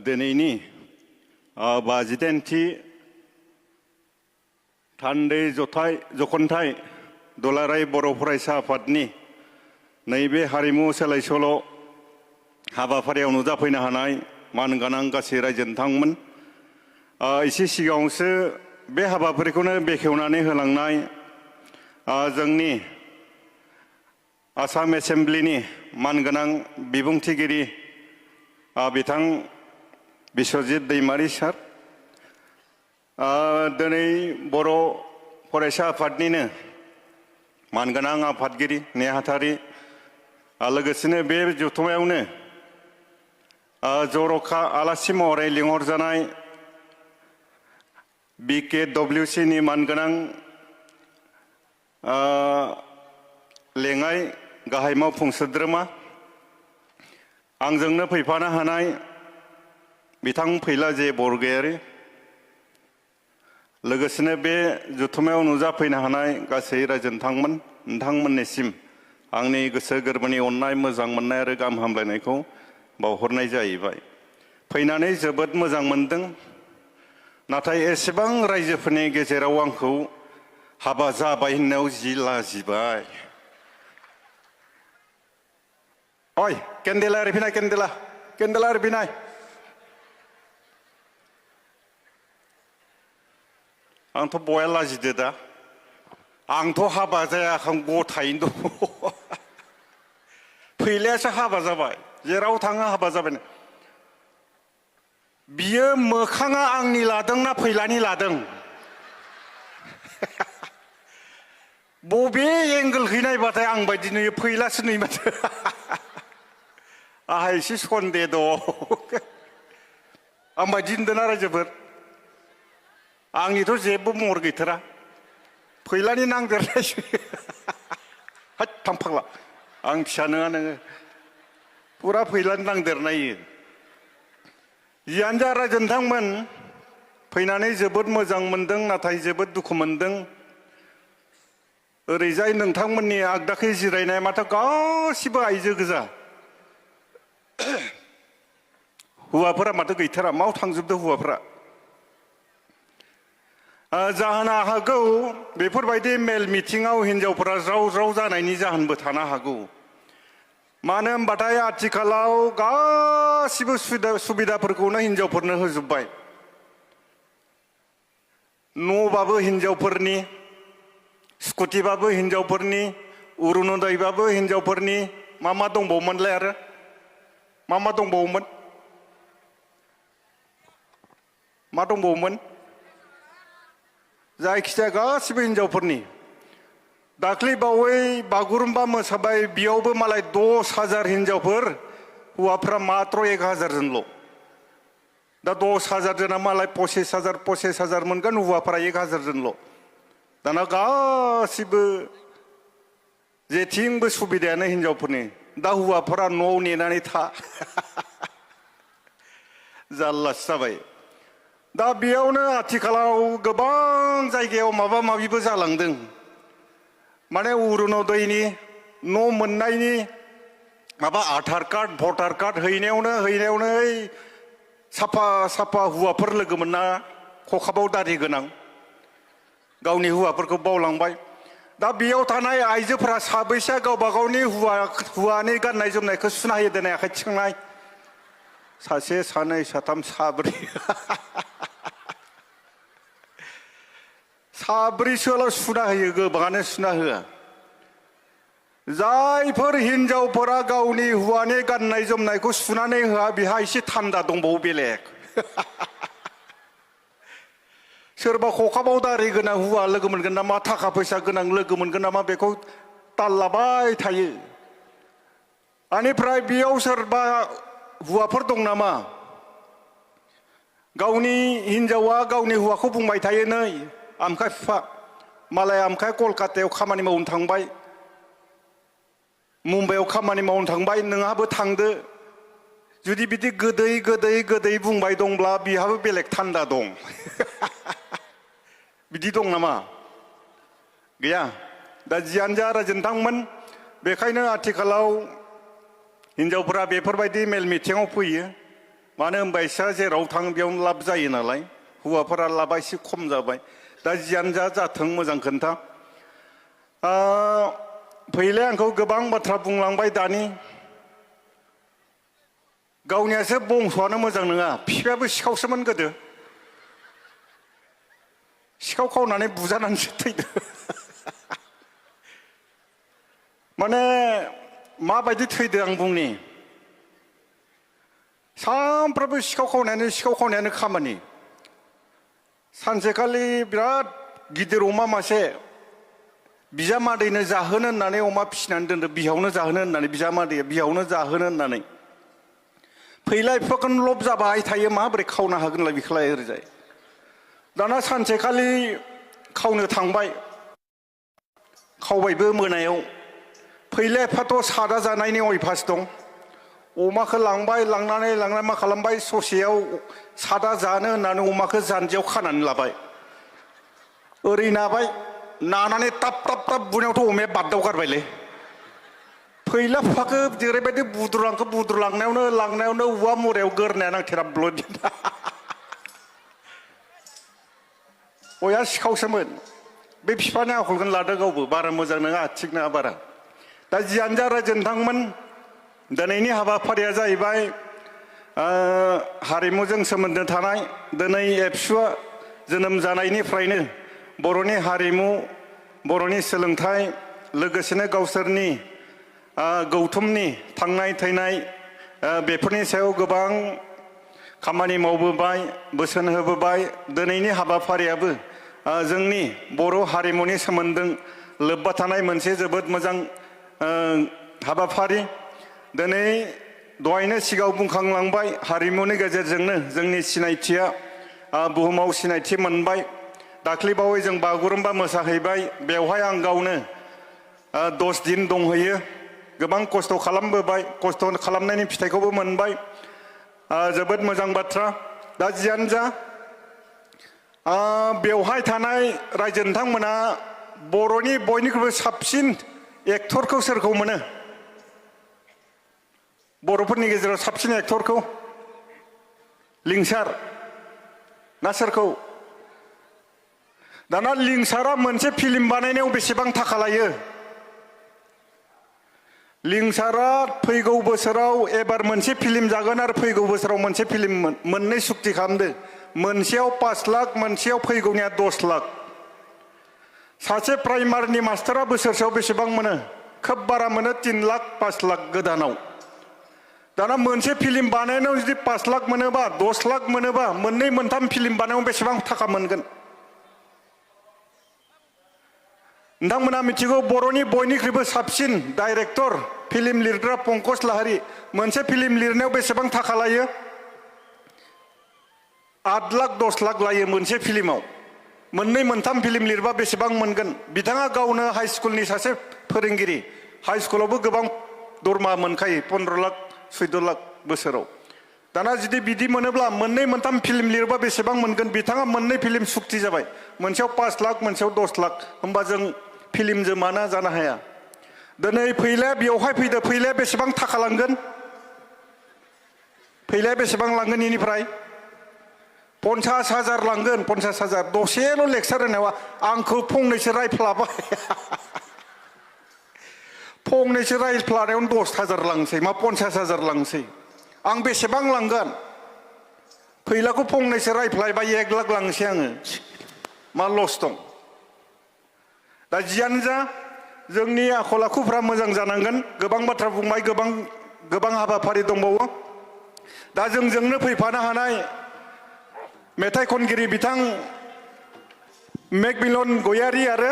दिनैनि 52थि थान्दै जखनथाइ दुलाराय बर' फरायसा आफादनि नैबे हारिमु सोलाय सोल' हाबाफारियाव नुजाफैनो हानाय मानगोनां गासै रायजो नोंथांमोन, एसे सिगाङावसो बे हाबाफारिखौनो बेखेवनानै होलांनाय जोंनि आसाम एसेम्ब्लिनि मानगोनां बिबुंथिगिरि बिथां बिश्वजित दैमारि सार, दिनै बर' फरायसा आफादनिनो मानगोनां आफादगिरि नेहाथारि, लोगोसेनो बे जथुम्मायावनो जर'खा आलासि महरै लिंहरजानाय BKWCनि मानगोनां लेङाइ गाहाय मावफुं सोद्रोमा, आंजोंनो फैफानो हानाय बिथां फैला जे बरगयारी, लोगोसेनो बे जथुम्मायाव नुजाफैनो हानाय गासै रायजो नोंथांमोननिसिम आंनि गोसो गोरबोनि अननाय, मोजां मोननाय आरो गाहाम हामलायनायखौ बावहरनाय जाहैबाय। फैनानै जोबोद मोजां मोनदों, नाथाय एसेबां रायजोफोरनि गेजेराव आंखौ हाबा जाबाय होननायाव जि लाजिबाय। ओइ केन्देला ओरै फैनाय, केन्देला ओरै फैनाय। आंथ' बया लाजिदो दा, आंथ' हाबा जायाखै, आं गथायैनो दङ। फैलायासो हाबा जाबाय, जेराव थाङो हाबा जाबाय। बियो मोखाङा आंनि लादोंना फैलानि लादों? बबे एंगोलखै नायबाथाय आं बायदि नुयो, फैलासो नुयो माथो। आंहा एसे सन्देह दं। आं बायदि नुदोंना रायजोफोर? आंनिथ' जेबो महर गैथारा, फैलानि नांदेरनायसो। हाथ थां फाग्ला, आं फिसा नङा नोङो, फुरा फैलानि नांदेरनाय। जियानो जा रायजो नोंथांमोन, फैनानै जोबोद मोजां मोनदों, नाथाय जोबोद दुखु मोनदों। ओरैजाय नोंथांमोननि आगदाखै जिरायनाय माथो गासिबो आइजो गोजा, हौवाफोरा माथो गैथारा, माव थांजोबदों हौवाफोरा? जाहोनो हागौ बेफोरबायदि मेल मिथिङाव हिनजावफोरा ज्राव ज्राव जानायनि जाहोनबो थानो हागौ। मानो होनबाथाय आथिखालाव गासिबो सुबिदाफोरखौनो हिनजावफोरनो होजोब्बाय। न'बाबो हिनजावफोरनि, स्कुटिबाबो हिनजावफोरनि, अरुनदयबाबो हिनजावफोरनि, मा दंबावोमोनलाय आरो मा दंबावोमोन? मा दंबावोमोन? जायखिजाया गासिबो हिनजावफोरनि। दाख्लै बावै बागुरुम्बा मोसाबाय, बेयावबो मालाय 10,000 हिनजावफोर, हौवाफ्रा मात्र 1,000 जनल'। दा 10,000 जना मालाय 25,000 मोनगोन, हौवाफ्रा 1,000 जनल'। दाना गासिबो जेथिंबो सुबिदायानो हिनजावफोरनि। दा हौवाफोरा न'आव नेनानै था। जारलासो जाबाय। दा बेयावनो आथिखालाव गोबां जायगायाव माबा माबिबो जालांदों। माने अरुनदयनि न' मोननायनि माबा आधार कार्ड, भटार कार्ड हैनायावनो साफा हौवाफोर लोगो मोनना, खखाबाव दारि गोनां, गावनि हौवाफोरखौ बावलांबाय। दा बेयाव थानाय आइजोफोरा साबैसेया गावबा गावनि हौवानि गाननाय जोमनायखौ सुना होयो दिनै आखाइ थिखांनाय? सासे, सानै, साथाम, साब्रै। साब्रैसोल' सुना होयो, गोबाङानो सुना होआ। जायफोर हिनजावफोरा गावनि हौवानि गाननाय जोमनायखौ सुनानै होआ, बेहा एसे थान्दा दंबावो बेलेग। सोरबा खखाबाव दारि गोनां हौवा लोगो मोनगोन नामा, थाखा फैसा गोनां लोगो मोनगोन नामा, बेखौ ताल लाबाय थायो। बेनिफ्राय बेयाव सोरबा हौवाफोर दं नामा? गावनि हिनजावा गावनि हौवाखौ बुंबाय थायो, नै आमखाय बिफा, मालाय आमखाय कलकातायाव खामानि मावनो थांबाय, मुम्बाइआव खामानि मावनो थांबाय, नोंहाबो थांदो। जुदि बिदि गोदै बुंबाय दंब्ला बिहाबो बेलेग थान्दा दं। बिदि दं नामा? गैया। दा जियानो जा रायजो नोंथांमोन, बेखायनो आथिखालाव हिनजावफोरा बेफोरबायदि मेल मिथिङाव फैयो। मानो होनबा इसा जेराव थाङो बेयावनो लाब जायो नालाय हौवाफोरा लाबा एसे खम जाबाय दा जियानो जाथों मोजां खोन्था फैलाय आंखौ गोबां बाथ्रा बुंलांबाय दानि गावनियासो बंस'आनो मोजां नङा बिफायाबो सिखावसोमोन गोदो सिखाव खावनानै बुजानानैसो थैदों माने माबायदि थैदों आं बुंनि सानफ्रोमबो सिखाव खावनायानो खामानि सानसेखालि बिराद गिदिर अमा मासे बिजामादैनो जाहोनो होननानै अमा फिसिनानै दोनदों बिहावनो जाहोनो होननानै बिजामादैया बिहावनो जाहोनो होननानै फैलाय बिफाखौनो लब जाबाय थायो माबोरै खावनो हागोनलाय बिखौलाय ओरैजाय दाना सानसेखालि खावनो थांबाय खावबायबो मोनायाव फैलाय बिफाथ' सादा जानायनि अयभास दं अमाखौ लांनानै मा खालामबाय ससेयाव सादा जानो होननानै अमाखौ जानजियाव खानानै लाबाय ओरै नाबाय नानानै ताब ताब ताब बुनायावथ' अमाया बाददाव गारबायलै फैला बिफाखौ जेरैबायदि बुद्रुलांनायावनो औवा मुरायाव गोरनाया नांथेरा ब्लद अया सिखावसोमोन बे बिफानि आखलखौनो लादो गावबो बारा मोजां नङा थिग नङा बारा दा जियानो जा रायजो नोंथांमोन दिनैनि हाबाफारिया जाहैबाय हारिमुजों सोमोन्दो थानाय दिनै एबसुआ जोनोम जानायनिफ्रायनो बर'नि हारिमु बर'नि सोलोंथाइ लोगोसेनो गावसोरनि गौथुमनि थांनाय थैनाय बेफोरनि सायाव गोबां खामानि मावबोबाय बोसोन होबोबाय दिनैनि हाबाफारियाबो जोंनि बर' हारिमुनि सोमोन्दों लोब्बा थानाय मोनसे जोबोद मोजां हाबाफारि दिनै दहायनो सिगाङाव बुंखांलांबाय हारिमुनि गेजेरजोंनो जोंनि सिनायथिया बुहुमाव सिनायथि मोनबाय दाख्लैबावै जों बागुरुम्बा मोसाहैबाय बेवहाय आं गावनो 10 दिन दंहैयो गोबां खस्थ' खालामबोबाय खस्थ' खालामनायनि फिथाइखौबो मोनबाय जोबोद मोजां बाथ्रा दा जियानो जा बेवहाय थानाय रायजो नोंथांमोना बर'नि बयनिख्रुइबो साबसिन एक्टरखौ सोरखौ मोनो बर'फोरनि गेजेराव साबसिन एक्टरखौ लिंसार ना सोरखौ दाना लिंसारा मोनसे फिल्म बानायनायाव बेसेबां थाखा लायो लिंसारा फैगौ बोसोराव एबार मोनसे फिल्म जागोन आरो फैगौ बोसोराव मोनसे फिल्म मोननै सुक्ति खालामदो मोनसेयाव 5 लाख मोनसेयाव फैगौनिया 10 लाख सासे प्राइमारिनि मास्टारा बोसोरसेयाव बेसेबां मोनो खोब बारा मोनो 3 लाख 5 लाख गोदानाव दाना मोनसे फिल्म बानायनायाव जुदि 5 लाख मोनोबा 10 लाख मोनोबा मोननै मोनथाम फिल्म बानायनायाव बेसेबां थाखा मोनगोन नोंथांमोना मिथिगौ बर'नि बयनिख्रुइबो साबसिन डाइरेक्टर फिल्म लिरग्रा पंकज लाहारी मोनसे फिल्म लिरनायाव बेसेबां थाखा लायो 8 लाख 10 लाख लायो मोनसे फिल्माव मोननै मोनथाम फिल्म लिरबा बेसेबां मोनगोन बिथाङा गावनो हाइ स्कुलनि सासे फोरोंगिरि हाइ स्कुलावबो गोबां दरमा मोनखायो 15 लाख 14 लाख बोसोराव दाना जुदि बिदि मोनोब्ला मोननै मोनथाम फिल्म लिरबा बेसेबां मोनगोन बिथाङा मोननै फिल्म सुक्ति जाबाय मोनसेयाव 5 लाख मोनसेयाव 10 लाख होमबा जों फिल्मजों माना जानो हाया दिनै फैलाया बेवहाय फैदो फैलाया बेसेबां थाखा लांगोन फैलाया बेसेबां लांगोन इनिफ्राय 50,000 लांगोन 50,000 दसेल' लेक्सार होनायाव आंखौ फंनैसो रायफ्लाबाय फंनैसो रायफ्लानायावनो 10,000 लांसै मा 50,000 लांसै आं बेसेबां लांगोन फैलाखौ फंनैसो रायफ्लायबाय 1 लाख लांसै आङो मा लस दं दा जियानो जा जोंनि आखल आखुफ्रा मोजां जानांगोन गोबां बाथ्रा बुंबाय गोबां हाबाफारि दंबावो दा जोंजोंनो फैफानो हानाय मेथाइ खनगिरि बिथां मेकमिलन गयारी आरो